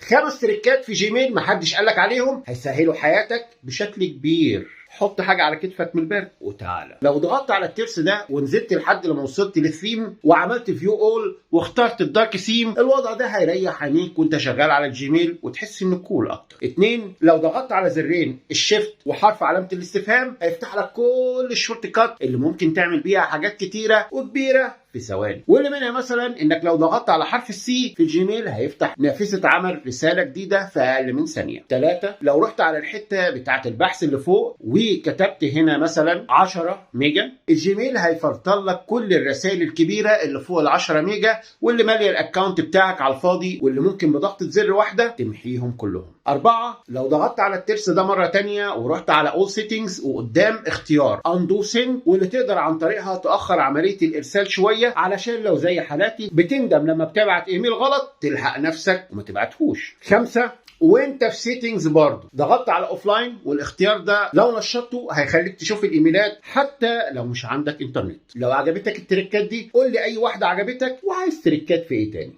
5 تريكات في جيميل محدش قالك عليهم هيسهلوا حياتك بشكل كبير. حط حاجة على كتفك من البرد وتعالى. لو ضغطت على الترس ده ونزلت لحد لما وصلت للثيم وعملت view all واخترت ال dark theme، الوضع ده هيريح عينيك وانت شغال على الجيميل وتحس انه cool اكتر. 2، لو ضغطت على زرين ال shift وحرف علامة الاستفهام هيفتح لك كل ال shortcut اللي ممكن تعمل بيها حاجات كتيرة وكبيره في ثواني، واللي منها مثلا انك لو ضغطت على حرف ال C في الجيميل هيفتح نافذة عمل رسالة جديدة في اقل من ثانية. 3، لو رحت على الحتة بتاعه البحث اللي فوق وكتبت هنا مثلا 10 ميجا، الجيميل هيفلتر لك كل الرسائل الكبيرة اللي فوق ال 10 ميجا واللي ماليه ال account بتاعك على الفاضي، واللي ممكن بضغطه زر واحدة تمحيهم كلهم. 4، لو ضغطت على الترس ده مرة تانية ورحت على all settings وقدام اختيار undo send، واللي تقدر عن طريقها تاخر عملية الارسال شوية علشان لو زي حالاتي بتندم لما بتبعت ايميل غلط تلحق نفسك وما تبعتهوش. 5، وانت في settings برضه ضغطت على offline، والاختيار ده لو نشطته هيخليك تشوف الايميلات حتى لو مش عندك انترنت. لو عجبتك التريكات دي قول لي اي واحدة عجبتك وعايز تريكات في ايه تاني.